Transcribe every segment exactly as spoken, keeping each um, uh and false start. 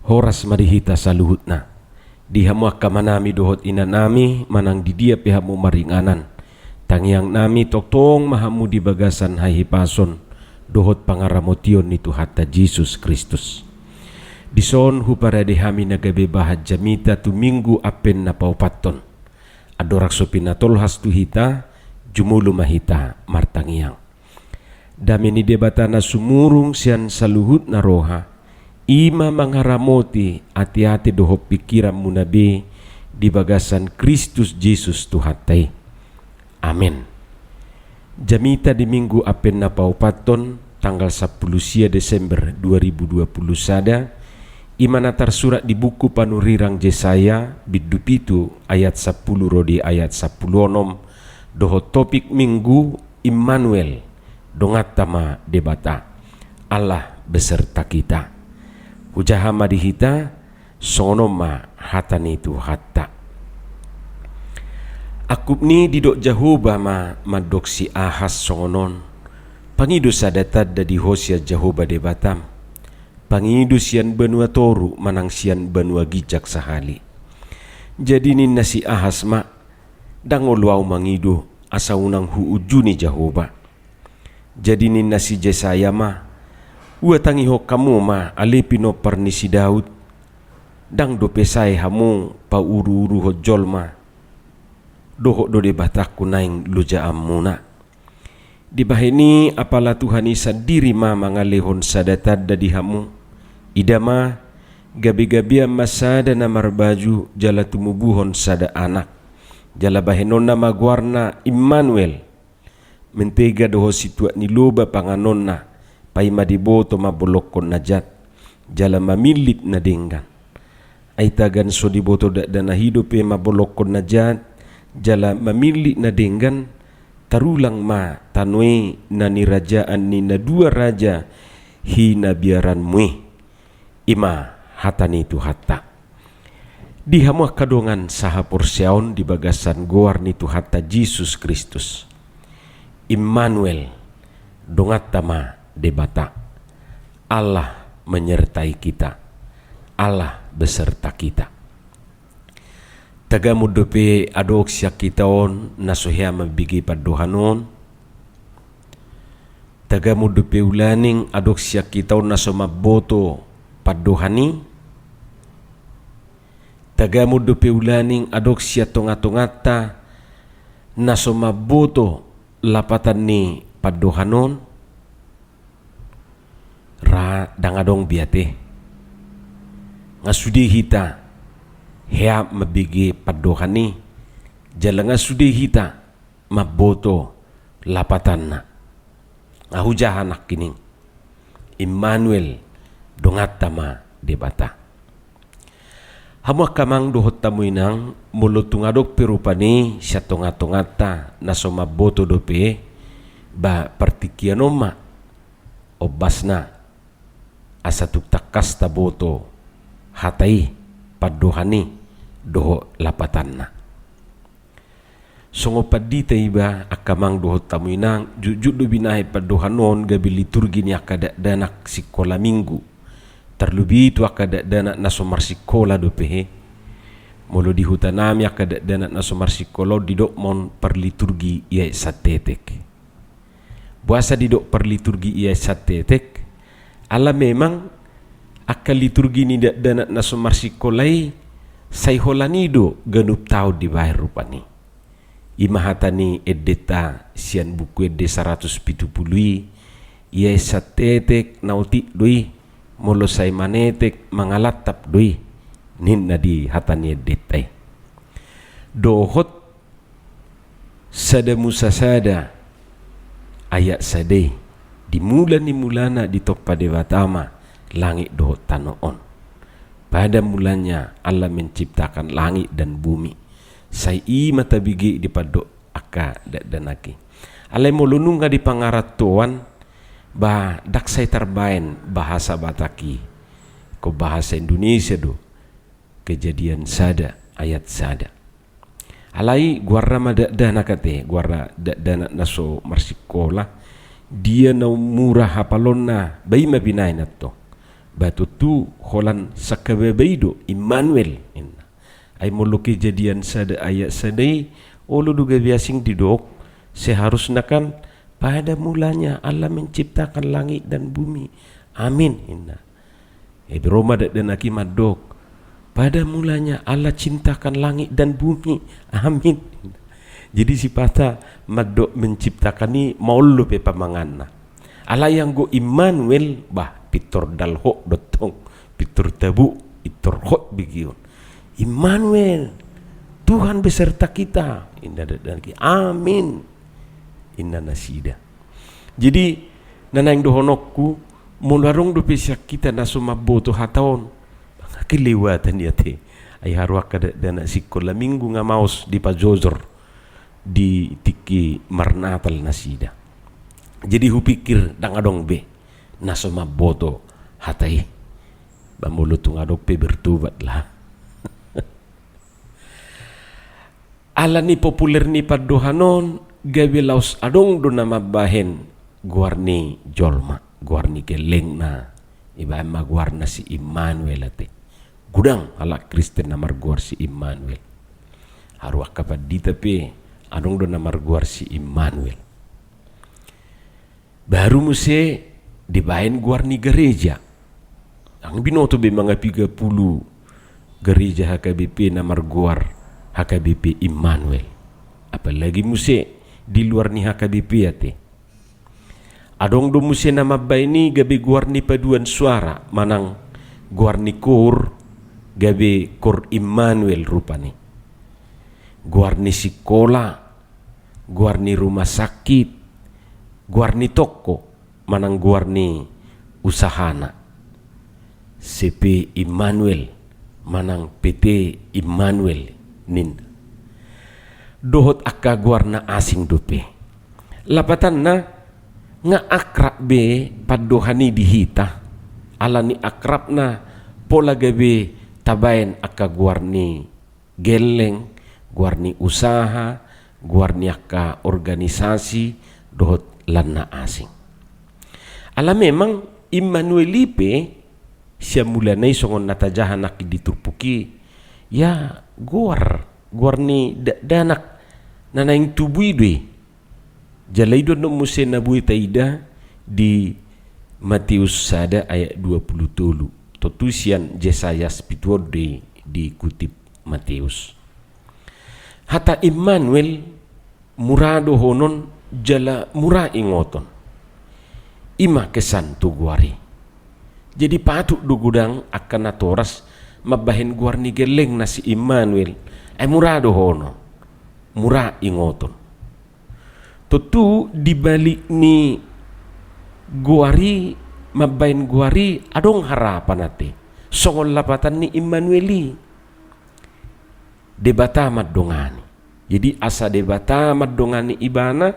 Horas ma di hita saluhutna. Di hamu angka amanami dohot inanami, manang di dia pe hamu maringanan, tangiangnami tongtong ma hamu di bagasan hahipason dohot pangaramotion ni Tuhanta Jesus Kristus. Dison huparade hami na gabe bahan jamita tu Minggu Advent na paopathon. Andorang so pinatolhas tu hita, jumolo ma hita martangiang. Dame ni Debata na sumurung sian saluhutna roha, i ma mangaramoti ateate dohot pingkiranmuna be di bagasan Kristus Jesus Tuhanta i. Amen. Jamita di Minggu Advent na paopathon, tanggal sampulu sia Desember dua ribu dua pulu sada, i ma na tarsurat di buku panurirang Jesaya, bindu pitu, ayat sampulu ro di ayat sampulu onom, dohot topik Minggu, Immanuel, donganta ma Debata, Allah beserta kita. Hujaha ma di hita, songon on ma hata ni Tuhanta. Angkup ni i didok Jahowa ma mandok si Ahas songon on: Pangido sada tanda di ho sian Jahowa Debatam. Pangido sian banua toru manang sian banua ginjang sahali. Jadi ninna si Ahas ma: Ndang olo ahu mangido, asa unang huunjuni Jahowa. Jadi ninna si Jesaya ma: Huhatangihon hamu ma, ale pinompar ni si Daud, ndang dope sae hamu pauruuruhon jolma, dohot do Debatangku naeng lojaanmuna. Dibahen i apala Tuhan i sandiri ma mangalehon sada tanda di hamu. Ida ma, gabegabean ma sada na marbaju jala tumubuhon sada anak, jala bahenonna ma goarna Immanuel. Mentega dohot situak ni loba panganonna, paima diboto mambolongkon na jat jala mamillit na denggan. Ai tagan so diboto dakdanak i dope mambolongkon na jat jala mamillit na denggan, tarulang ma tano i na nirajaan ni na dua raja hinabiaranmu i. I ma hata ni Tuhanta. Di hamu angka dongan sahaporseaon di bagasan goar ni Tuhanta Jesus Kristus, Immanuel, donganta ma Debata. Allah menyertai kita. Allah beserta kita. Tagamon dope adong sian hita on na so hea mambege pandohan on. Tagamon dope ulaning adong sian hita on na so mamboto pandohan i. Tagamon dope ulaning adong sian tongatonganta na so mamboto lapatan ni pandohan on. Ra ndang adong be ate. Nga sude hita hea mambege pandohan i, jala nga sude hita mamboto lapatanna. Nga hujaha nangkining, Immanuel, donganta ma Debata. Hamu angka amang dohot hamu inang, molo tung adong pe rupani sian tongatonganta na so mamboto dope, ba partingkian on ma ombasna, asa tung tangkas taboto hata i, pandohan i, dohot lapatanna. Songon pandita iba, angka amang dohot hamu inang, jotjot do binahen pandohan on gabe liturgi ni angka dakdanak singkola Minggu. Tarlobi tu angka dakdanak na so marsingkola dope he. Molo di hutanami angka dakdanak na so marsingkola on didok ma on parliturgi i aek santetek. Boasa didok parliturgi i aek santetek? Ala memang angka liturgi ni dakdanak na so marsingkola i sai holan i do ganup taon dibahen rupani. I ma hata ni endenta sian Buku Ende saratus pitu pulu i, i aek santetek na otik do i, molo sai manetek mangalantap do i, ninna di hata ni endenta i. Dohot Sada Musa sada ayat sada i, di mula ni mulana ditompa Debata ma langit dohot tano on. Pada mulanya Allah menciptakan langit dan bumi. Sai i ma tabege dipandok angka dakdanak i. Alai molo nunga di pangarantoan, ba ndang sai tarbaen bahasa Batak i. Ingkon bahasa Indonesia do. Kejadian sada ayat sada. Alai goarna ma dakdanak ate, goarna dakdanak na so marsingkola, dia na mura hapalonna, ba i ma binaen antong. Ba tontu holan sangkababa i do, Immanuel, ninna. Ai molo Kejadian sada ayat sada i, olo do gabe asing didok, seharusna kan, "Pada mulanya Allah menciptakan langit dan bumi. Amin," ninna. Ebe ro ma dakdanak i mandok, "Pada mulanya Allah ciptakan langit dan bumi. Amin." Jadi sipata mandok menciptakan i maol dope pamanganna. Alai anggo Immanuel, bah, pintor dalhot do tong, pintor tabo, pintor hot begeon. "Immanuel, Tuhan beserta kita," ninna dakdanak i. "Amin," ninna nasida. Jadi, na naeng dohononku, molo adong dope sian hita na so mamboto hata on, nunga kelewatan i ate. Ai haru angka dakdanak sikola minggu nunga maos dipajojor di tingki marnatal nasida. Jadi hupikir ndang adong be na so mamboto hata i. Ba molo tung adong pe bertobatlah. Alani populer ni pandohan on, gabe laos adong do na mambahen goar ni jolma, goar ni gellengna, ibahen ma goarna si Immanuel ate. Godang halak Kristen na margoar si Immanuel. Haru angka pandita pe adong do na margoar si Immanuel. Baru muse dibahen goar ni gareja. Ndang binoto be manga piga pulu gareja H K B P na margoar H K B P Immanuel. Apalagi muse di luar ni H K B P ate. Adong do muse na mambahen i gabe goar ni paduan suara manang goar ni koor, gabe koor Immanuel rupani. Goar ni sikola, goar ni rumah sakit, goar ni toko, manang goar ni usahana. C P Immanuel, manang P T Immanuel, ninna. Dohot angka goar na asing dope. Lapatanna, nunga akrab be pandohan i di hita. Alani akrabna, pola gabe tabahen angka goar ni gelleng, goar ni usaha, goar ni angka organisasi, dohot lan na asing. Ala memang Immanuel i pe sian mulana i songon na tajaha nangkin di turpuk i, ia goar, goar ni dakdanak na naeng tubu i do i. Jala i do annon muse na boi taida di Mateus sada ayat dua pulu tolu. Tontu sian Jesaya pitu on do i dikutip Mateus. Hata Immanuel mura dohonon jala mura ingoton. I ma kesan tu goar i. Jadi patut do godang angka natoras mambahen goar ni gellengna si Immanuel. Ai mura dohonon, mura ingoton. Tontu di balik ni goar i, mambahen goar i, adong harapan ate. Songon lapatan ni Immanuel i. Debata mandongani. Jadi asa Debata mandongani ibana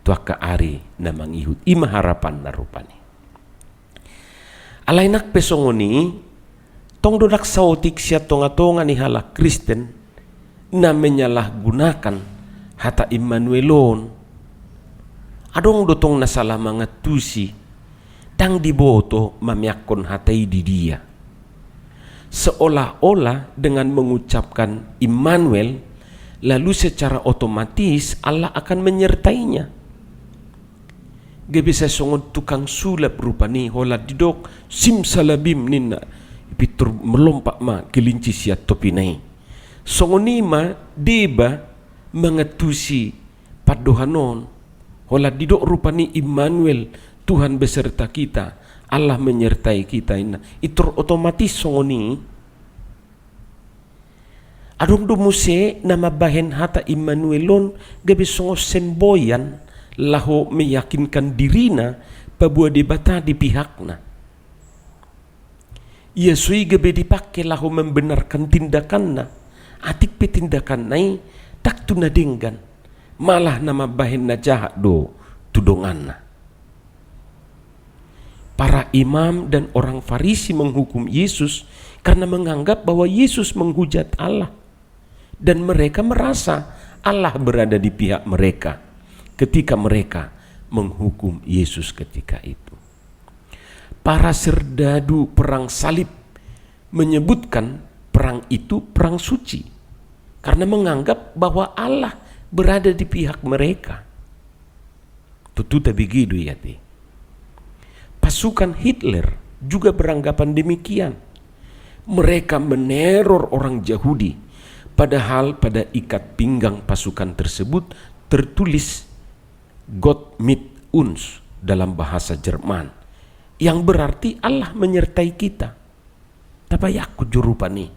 tu angka ari na mangihut. I ma harapanna rupani. Alai nang pe songon i, tong do ndang saotik sian tonga-tonga ni halak Kristen na menyalahgunakan hata Immanuel on. Adong do tong na salah mangantusi, ndang diboto mameakkon hata i di dia. Seolah-olah dengan mengucapkan Immanuel, lalu secara otomatis Allah akan menyertainya. Gabe sai songon tukang sulap rupani, holan didok simsalabim ninna, pintor melompat ma kelinci sian topina i. Songon i ma deba mangantusi pandohan on, holan didok rupani Immanuel, Tuhan beserta kita, Allah menyertai kita ninna. Pintor otomatis songon i. Adong do muse na mambahen hata Immanuel on gabe songon semboyan laho meyakinkan dirina paboa Debata di pihakna. Ia so i gabe dipangke laho membenarkan tindakanna, atik pe tindakanna i ndang tu na denggan, malah na mambahen na jahat do tu donganna. Para imam dan orang Farisi menghukum Yesus karena menganggap bahwa Yesus menghujat Allah. Dan mereka merasa Allah berada di pihak mereka ketika mereka menghukum Yesus ketika itu. Para serdadu perang salib menyebutkan perang itu perang suci, karena menganggap bahwa Allah berada di pihak mereka. Tontu tabege do i ate. Pasukan Hitler juga beranggapan demikian. Mereka meneror orang Yahudi, padahal pada ikat pinggang pasukan tersebut tertulis "Gott mit uns" dalam bahasa Jerman, yang berarti "Allah menyertai kita". Tabayangkon jo rupani,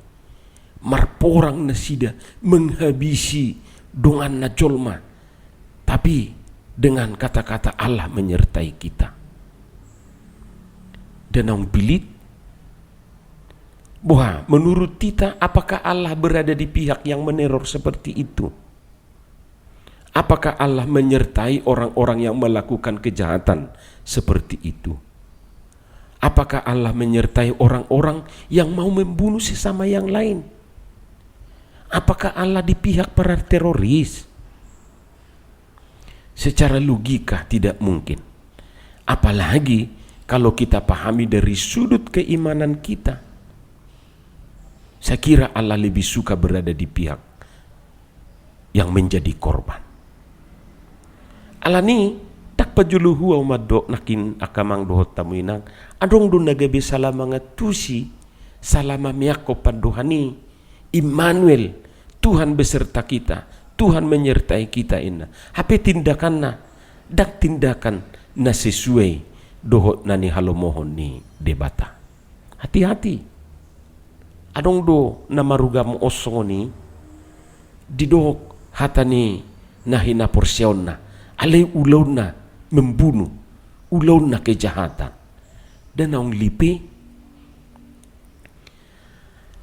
marporang nasida menghabisi donganna jolma, tapi dengan kata-kata "Allah menyertai kita". Da naung bilit? Boha, menurut hita, apakah Allah berada di pihak yang meneror seperti itu? Apakah Allah menyertai orang-orang yang melakukan kejahatan seperti itu? Apakah Allah menyertai orang-orang yang mau membunuh sesama yang lain? Apakah Allah di pihak para teroris? Secara logika tidak mungkin. Apalagi kalau kita pahami dari sudut keimanan kita. Saya kira Allah lebih suka berada di pihak yang menjadi korban. Alani, ndang pajolo huahu mandok nangkin angka amang dohot hamu inang, adong do na gabe sala mangantusi, sala mameakkon pandohan i, "Immanuel, Tuhan beserta kita, Tuhan menyertai kita," inna. Hape tindakanna ndang tindakan na sesuai dohot na nihalomohon ni Debata. Hati-hati. Adong do na marugamo songon i, didok hata ni na hinaporseaonna, alai ulaonna membunuh, ulaonna kejahatan. Da naung lipe.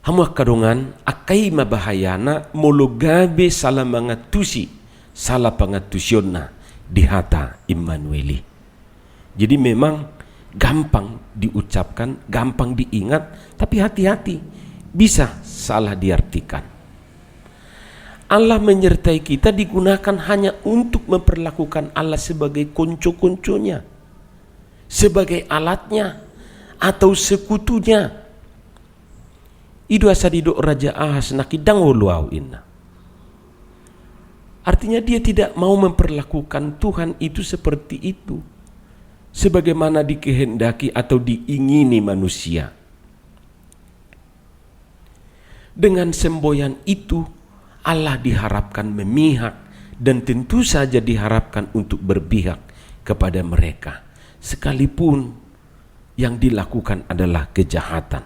Hamu angka dongan, angka i ma bahayana molo gabe sala mangantusi, sala pangantusionna di hata Immanuel i. Jadi memang gampang diucapkan, gampang diingat, tapi hati-hati, bisa salah diartikan. Allah menyertai kita digunakan hanya untuk memperlakukan Allah sebagai konco-konconya, sebagai alatnya, atau sekutunya. I do asa didok Raja Ahas, "Nangkin ndang olo ahu," inna. Artinya, dia tidak mau memperlakukan Tuhan itu seperti itu, sebagaimana dikehendaki atau diingini manusia. Dengan semboyan itu, Allah diharapkan memihak dan tentu saja diharapkan untuk berpihak kepada mereka, sekalipun yang dilakukan adalah kejahatan,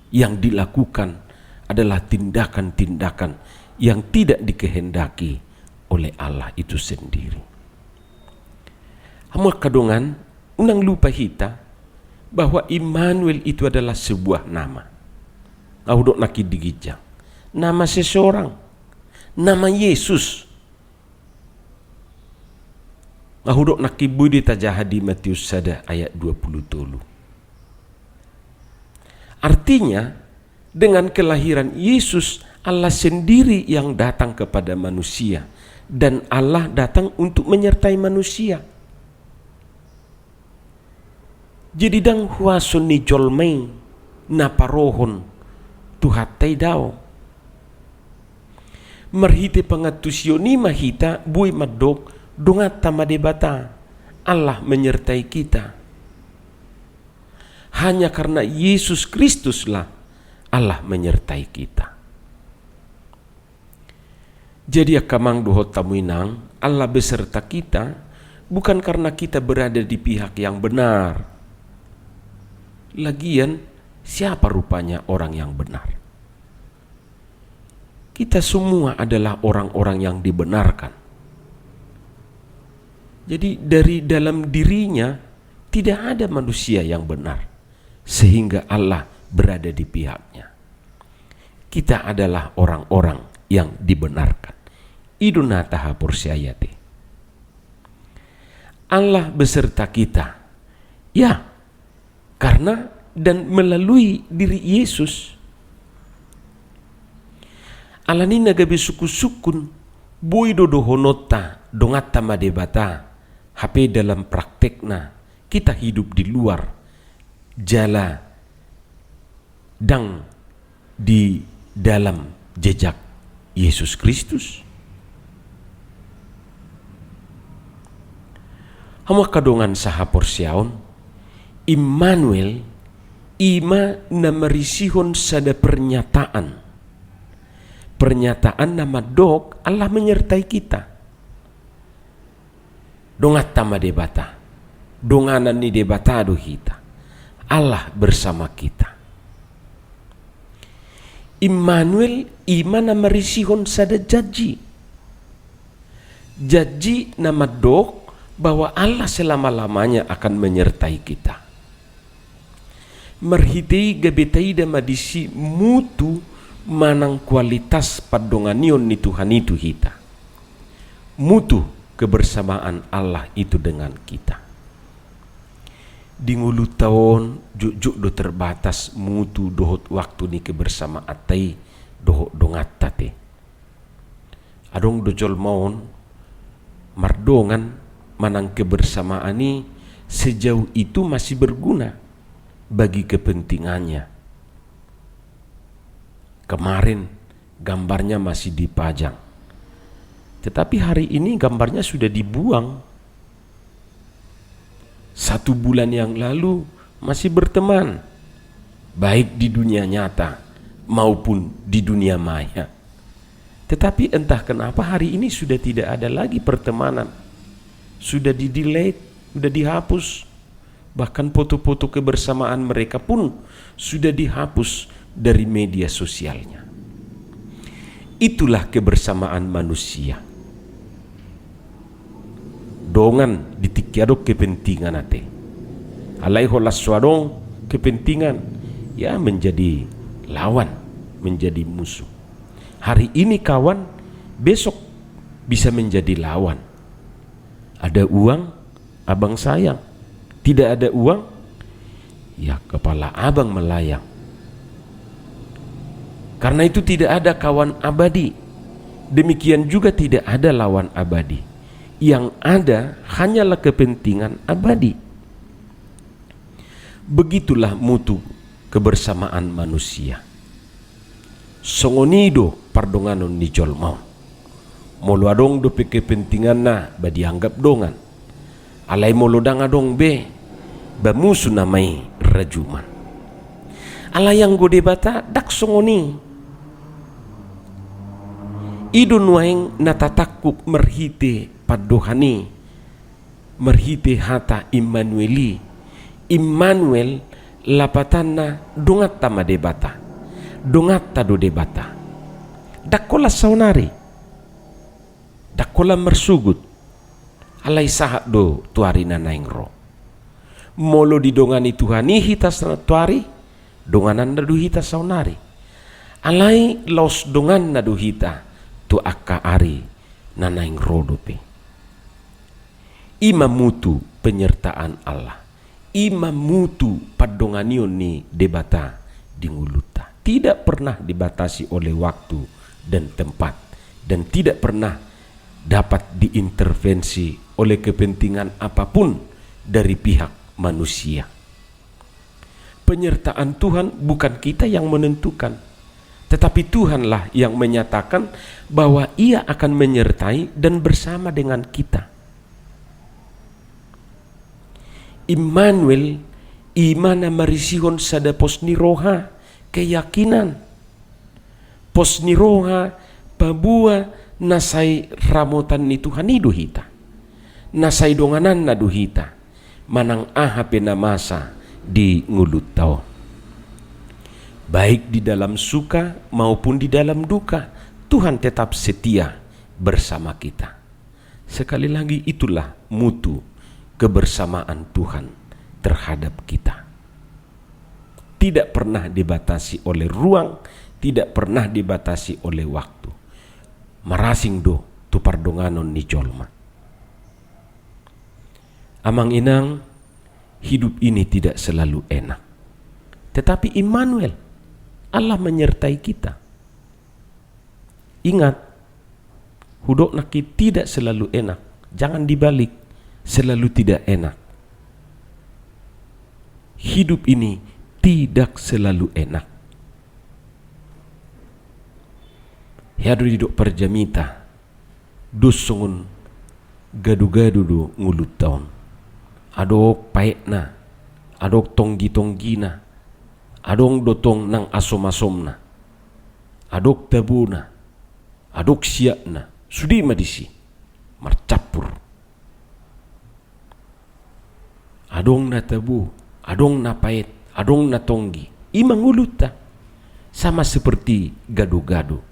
yang dilakukan adalah tindakan-tindakan yang tidak dikehendaki oleh Allah itu sendiri. Hamu angka dongan, unang lupa hita bahwa Immanuel itu adalah sebuah nama. Nga hudok nangkin di ginjang. Nama seseorang. Nama Yesus. Nga hudok nangkin boi do tajaha di Matius sada ayat dua puluh tolu. Artinya, dengan kelahiran Yesus, Allah sendiri yang datang kepada manusia, dan Allah datang untuk menyertai manusia. Jadi, ndang huaso ni jolma i na parohon Tuhanta i, daong. Marhite pangantusion i ma hita boi mandok, donganta ma Debata, Allah menyertai kita. Hanya karena Yesus Kristuslah Allah menyertai kita. Jadi, angka amang dohot hamu inang, Allah beserta kita bukan karena kita berada di pihak yang benar. Lagian, siapa rupanya orang yang benar? Kita semua adalah orang-orang yang dibenarkan. Jadi, dari dalam dirinya tidak ada manusia yang benar, sehingga Allah berada di pihaknya. Kita adalah orang-orang yang dibenarkan. I do na tahaporseai ate. Allah beserta kita. Ya, karena dan melalui diri Yesus. Alani na gabe sungkun-sungkun, boi do dohononta, donganta ma Debata, hape dalam praktekna, kita hidup di luar jala ndang di dalam jejak Yesus Kristus? Hamu angka dongan sahaporseaon, Immanuel i ma na marisihon sada pernyataan. Pernyataan na mandok Allah menyertai kita. Donganta ma Debata. Donganan ni Debata do hita. Allah bersama kita. Immanuel i ma na marisihon sada janji. Janji na mandok bahwa Allah selama-lamanya akan menyertai kita. Marhite i gabe taida ma disi mutu manang kualitas pandonganion ni Tuhan i tu hita. Mutu kebersamaan Allah itu dengan kita. Di ngolunta on jotjot do terbatas mutu dohot waktu ni kebersamaanta i dohot donganta te. Adong do jolma on mardongan manang kebersamaan i sejauh itu masih berguna bagi kepentingannya. Kemarin gambarnya masih dipajang. Tetapi hari ini gambarnya sudah dibuang. Satu bulan yang lalu masih berteman, baik di dunia nyata maupun di dunia maya. Tetapi entah kenapa hari ini sudah tidak ada lagi pertemanan. Sudah di-delete, sudah dihapus. Bahkan foto-foto kebersamaan mereka pun sudah dihapus dari media sosialnya. Itulah kebersamaan manusia. Dongan di tingki adong kepentingan ate. Alai holan so adong kepentingan, ya menjadi lawan, menjadi musuh. Hari ini kawan, besok bisa menjadi lawan. Ada uang, abang sayang. Tidak ada uang, ya kepala abang melayang. Karena itu tidak ada kawan abadi. Demikian juga tidak ada lawan abadi. Yang ada hanyalah kepentingan abadi. Begitulah mutu kebersamaan manusia. Songon i do pardonganon ni jolma on. Molo adong dope kepentinganna, ba dianggap dongan. Alai molo ndang adong be, ba musu nama i rajuman. Alai anggo Debata ndang songon i. I do nuaeng na tatangkup marhite pandohan i, marhite hata Immanuel i. Immanuel lapatanna donganta ma Debata. Donganta do Debata. Ndang holan saonari. Ndang holan marsugut. Alai sahat do tu ari na naeng ro. Molo didongani Tuhan i hita sa-, tu ari, dongananna do hita saonari. Alai laos donganna do hita tu angka ari na naeng ro dope. I ma mutu penyertaan Allah. I ma mutu pandonganion ni Debata di ngolunta. Tidak pernah dibatasi oleh waktu dan tempat, dan tidak pernah dapat diintervensi oleh kepentingan apapun dari pihak manusia. Penyertaan Tuhan bukan kita yang menentukan, tetapi Tuhanlah yang menyatakan bahwa Ia akan menyertai dan bersama dengan kita. Immanuel, i ma na marisihon sada pos ni roha, keyakinan. Pos ni roha, paboa na sai ramotan ni Tuhan i do hita. Na sai dongananna do hita. Manang aha pe na masa di ngolunta on. Baik di dalam suka maupun di dalam duka, Tuhan tetap setia bersama kita. Sekali lagi, itulah mutu kebersamaan Tuhan terhadap kita. Tidak pernah dibatasi oleh ruang, tidak pernah dibatasi oleh waktu. Marasing do tu pardonganon ni jolma. Amang inang, hidup ini tidak selalu enak. Tetapi Immanuel, Allah menyertai kita. Ingat, hudok nangkin tidak selalu enak. Jangan dibalik, selalu tidak enak. Hidup ini tidak selalu enak. Hea do didok parjamita, dos songon gadu-gadu do ngolunta on. Adong paetna, adong tonggi-tonggina, adong do tong nang asom-asomna, adong tabona, adong siakna, sude ma disi, marcampur. Adong na tabo, adong na paet, adong na tonggi. I ma ngolunta. Sama seperti gado-gado.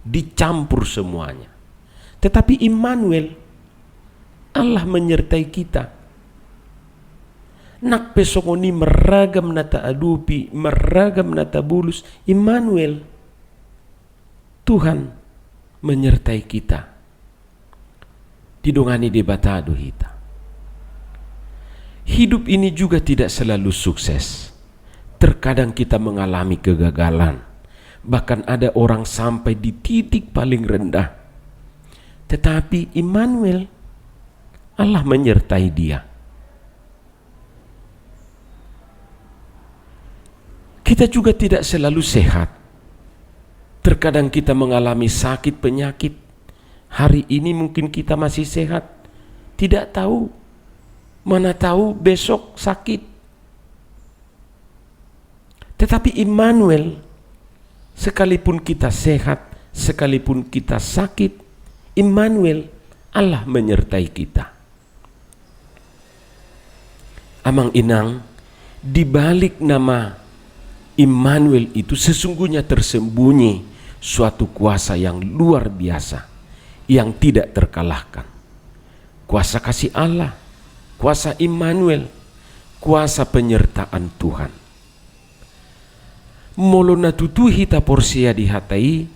Dicampur semuanya. Tetapi Immanuel, Allah menyertai kita. Nang pe songon i marragam na taadopi, marragam na tabolus, Immanuel, Tuhan menyertai kita. Didongani Debata do hita. Hidup ini juga tidak selalu sukses. Terkadang kita mengalami kegagalan. Bahkan ada orang sampai di titik paling rendah. Tetapi Immanuel, Allah menyertai dia. Kita juga tidak selalu sehat. Terkadang kita mengalami sakit penyakit. Hari ini mungkin kita masih sehat. Tidak tahu, mana tahu besok sakit. Tetapi Immanuel, sekalipun kita sehat, sekalipun kita sakit, Immanuel, Allah menyertai kita. Amang inang, di balik nama Immanuel itu sesungguhnya tersembunyi suatu kuasa yang luar biasa, yang tidak terkalahkan. Kuasa kasih Allah, kuasa Immanuel, kuasa penyertaan Tuhan. Molo na tutu hita porsea di hata i,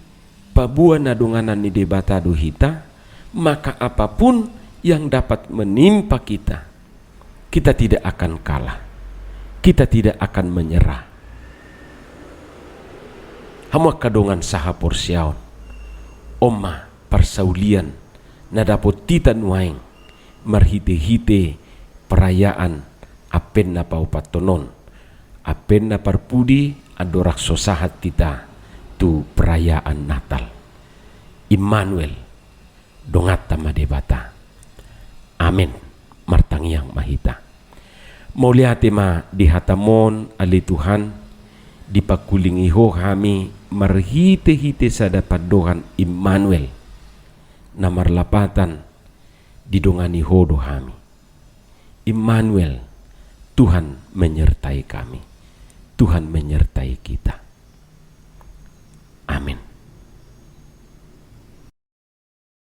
paboa na donganan ni Debata do hita, maka apapun yang dapat menimpa kita, kita tidak akan kalah. Kita tidak akan menyerah. Hamu angka dongan sahaporseaon, on ma parsaulian na dapot hita nuaeng marhite-hite perayaan Advent na paopathon on. Advent na parpudi andorang so sahat hita tu perayaan Natal. Immanuel, donganta ma Debata. Amen. Martangiang ma hita. Mauliate ma di hatam on, ale Tuhan, dipangkulingi Ho hami marhite-hite sada pandohan Immanuel. Na marlapatan, didongani Ho do hami. Immanuel, Tuhan menyertai kami. Tuhan menyertai kita.